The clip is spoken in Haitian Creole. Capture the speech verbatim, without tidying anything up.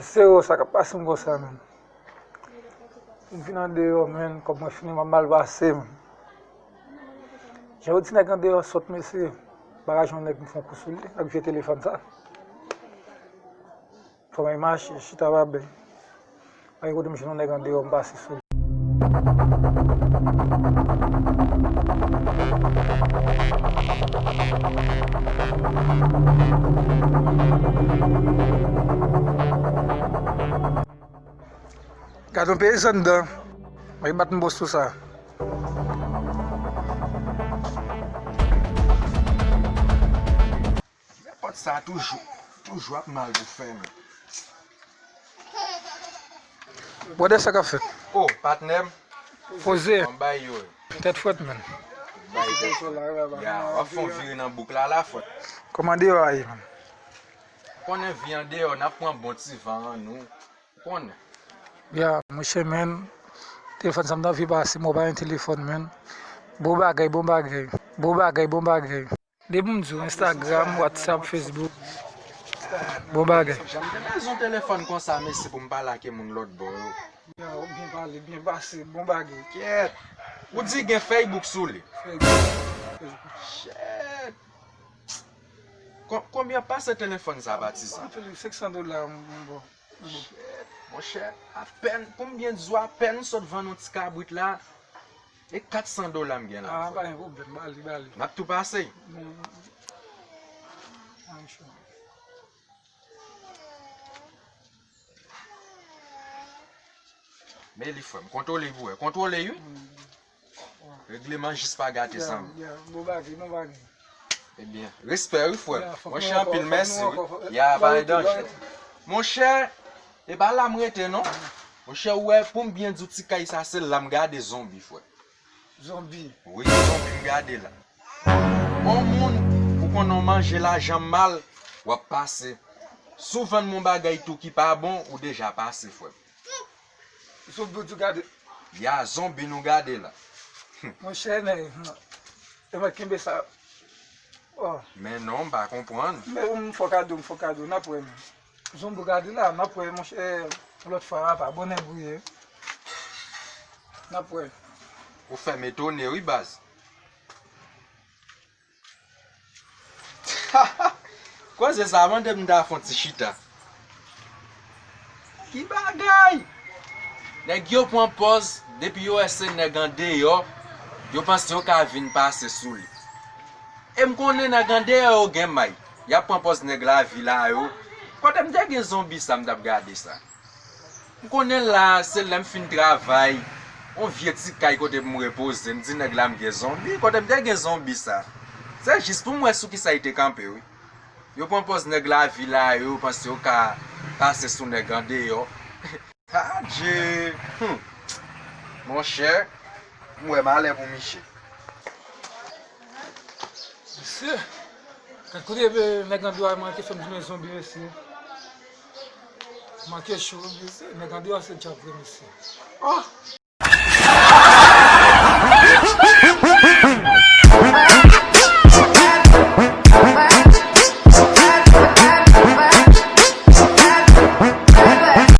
Sero, sa k ap pase m konsa menm? M vin andeyò, menn, kòb mwen fini, m ap mal pase, menn. Jan yo di nèg andeyò sòt, mesye, m pa ka jwenn nèg m fè yon kou sou li ak vye telefòn sa. Fò m al mache, chita pa bèy. Pa gen kote m jwenn yon nèg andeyò, m pase sou li. Gade yon peyizan anndan. Mwen bat m bòs sou sa. Men pòt sa toujou, toujou ap mal pou fèmen. Bwòdè, sa k ap fèt? Oh, patnè m. Poze. Kòman bagay yo ye? Tèt frèt, menn. Bagay tèt frèt. Ya, w ap fè yon vire nan bouk la, la frèt. Kòman deyò a ye, menn? Konnen vi andeyò, n ap pran bon ti van an nou. Konnen. Ya, monchè, menn, telefòn sa m t anvi pase, mwen pa gen telefòn, menn. Bon bagay, bon bagay. Bon bagay, bon bagay. Depi m di w, Instagram, WhatsApp, Facebook. Bon bagay. Janm te bezwen telefòn konsa, mesye, pou m pale ak moun lòt bò yo. Ya, ou byen pale, byen pase, bon bagay. Kyèt. Ou di gen Facebook sou li? Facebook. Shit. Kon-, konbyen pase telefòn sa, patizan? Anpil, senk san dola, m, m bon. Shit, monchè, apèn, pou m byen di w, apèn m sot vann yon ti kabrit la, e kat san dola m gen la. Ah, pa gen pwoblèm, ba li, ba li. M ap tou pase. Mm. Ah, sure. Men li, frè m, kontwole pou wè. Kontwole, wi. Mm. Regleman jis pa gate zanmi. Ya, bon bagay, bon bagay. Ebyen, respè wi, frè m. Ya, fòk nou ankò, fòk nou ankò, fòk nou ankò. Monchè, anpil mèsi, wi. Ya, pa gen danje. Monchè, e pa la m rete, non. Monchè, ou wè, pou m byen di w, ti kay sa, se la m gade zonbi, frè. Zonbi? Wi, zonbi m gade la. Yon moun, ou konnen w manje lajan mal, w ap pase. Si w vann m yon bagay tou ki pa bon, ou deja pase, frè m. Zonbi w di w gade. Ya, zonbi nou gade la. Monchè, men, e mwen kenbe sa. Oh. Men non, m pa konprann. Men m fè w kado, m fè w kado, n ap wè, men. Zonbi w gade la, n ap wè, monchè, yon lòt fwa, apa, bonè bouye. N ap wè. Ou fè m etone, wi, baz. Koze sa, mande m ta fè yon ti chita. Ki bagay! Nèg yo pran pòz, depi yo wè se nèg andeyò, yo panse yo ka vin pase sou li. E m konnen nèg andeyò yo gen may. Y ap pran pòz nèg lavil a yo. Kote m te gen zonbi sa m t ap gade sa? M konnen la, se lè m fin travay, yon vye ti kay kote pou m repoze, m di nèg la m gen zonbi, kote m te gen zonbi sa? Se jis pou m wè sou kisa li te kanpe, wi. Yo pran pòz nèg lavil a yo, panse yo ka pase sou nèg andeyò. Adje! Hum! Monchè, m wè malè pou miche. Mesye, gad kote nèg andeyò a manke fè m tounen zonbi, mesye. Manke cho, mesye. Nèg andeyò se dyab vre, mesye. Oh!